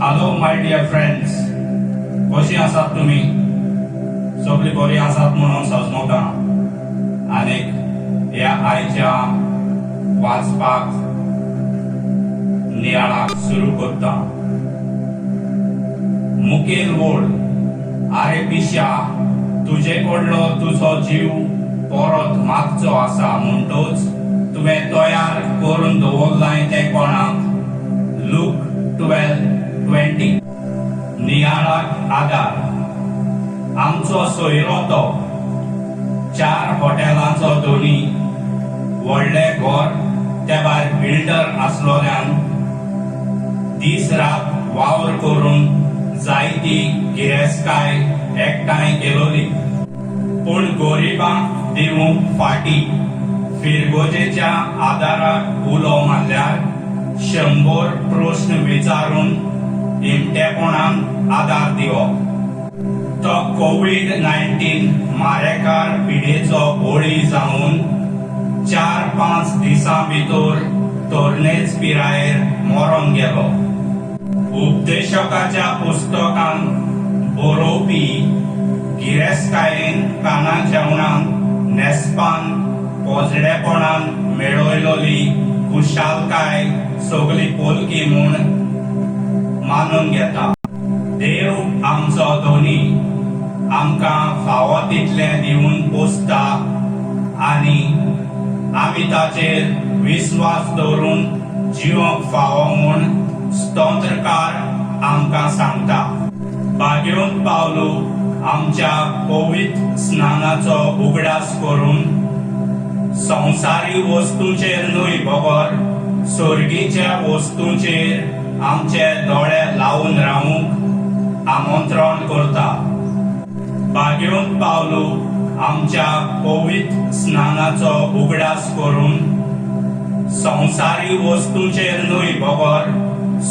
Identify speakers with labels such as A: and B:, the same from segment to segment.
A: Hello my dear friends, कशी आसात तुमी? सगळीं बरी आसात म्हणून सजमता. आनीक ह्या आयच्या वाचपाक नियाळाक सुरू करता. मुखेल वळ. आरे पिश्या, तुजे कडलो तुजो जीव परत मागचो आसा, म्हणटच तुवें तयार करून दवरलाय तें कोणाक? लूक 12:20. नियाळाक आदार. आमचो सोयरो तो, चार हॉटेलांचो धनी, व्हडलें घर, त्या भायर बिल्डर आसलोल्यान दीस रात वावर करून जायती गिरेस्तकाय एकठांय केलोली. पूण गरिबांक दिवंक फाटी. फिरगोजेच्या आदाराक उलो मारल्यार 100 प्रश्न विचारून इमटेपणान आदार दिवप. तो कोवीड-19 मारेकार पिडेचो बळी जावन 4-5 दिसां भितर तरणेच पिरायेर मरोन गेलो. उपदेशकाच्या पुस्तकान बरोवपी गिरेस्तकायेन, खाणा जेवणान, न्हेसपान, पोजडेपणान मेळयलोली खुशालकाय सगली पोलकी म्हूण मानून घेता. देव आमचो धनी आमकां फावो तितलें दिवन पोसता आनी आमी ताचेर विस्वास दवरून जिवंक फावो म्हूण स्तोत्रकार आमकां सांगता. भाग्यवंत पावलू आमच्या पवित्र स्नानाचो उगडास करून संवसारी वस्तूंचेर न्हय बगर सर्गीच्या वस्तूंचेर आमचे दोळे लावन रावूंक आमंत्रण करता. भाग्यवंत पावलू आमच्या पवित्र स्नानाचो उगडास करून संवसारी वस्तूंचेर न्हय बगर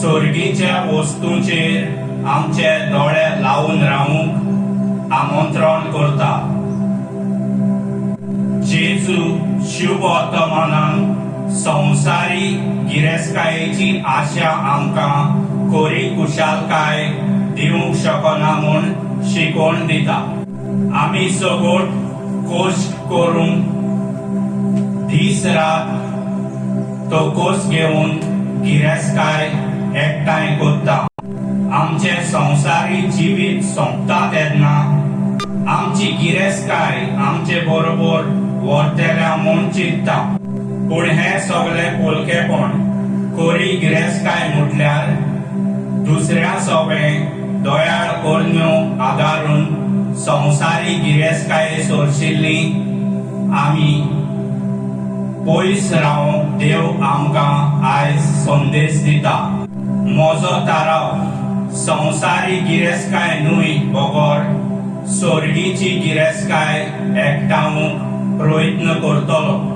A: सर्गीच्या वस्तूंचेर आमचे दोळे लावन रावूंक आमंत्रण करता. जेजू शुभ वर्तमानान संवसारी गिरेस्तकायेची आशा आमकां खरी खुशालकाय दिवंक शकना म्हूण शिकवण दिता. आमी सगट कश्ट करून, दीस रात तोकोस घेवन गिरेस्तकाय एकठांय करता. आमचें संवसारी जिवीत सोंपता तेन्ना आमची गिरेस्तकाय आमचे बरोबर व्हरतल्या म्हूण चिंतता. पूण हें सगळें पोलकेपण. खरी गिरेस्तकाय म्हटल्यार दुसऱ्या सोबें दयाळ करण्यो आदारून संवसारी गिरेस्तकाये सोरशिल्ली आमी पयस रावंक देव आमकां आयज संदेश दिता. म्हजो थाराव, संवसारी गिरेस्तकाय न्हय बगर सर्गीची गिरेस्तकाय एकठावूंक प्रयत्न करतलो.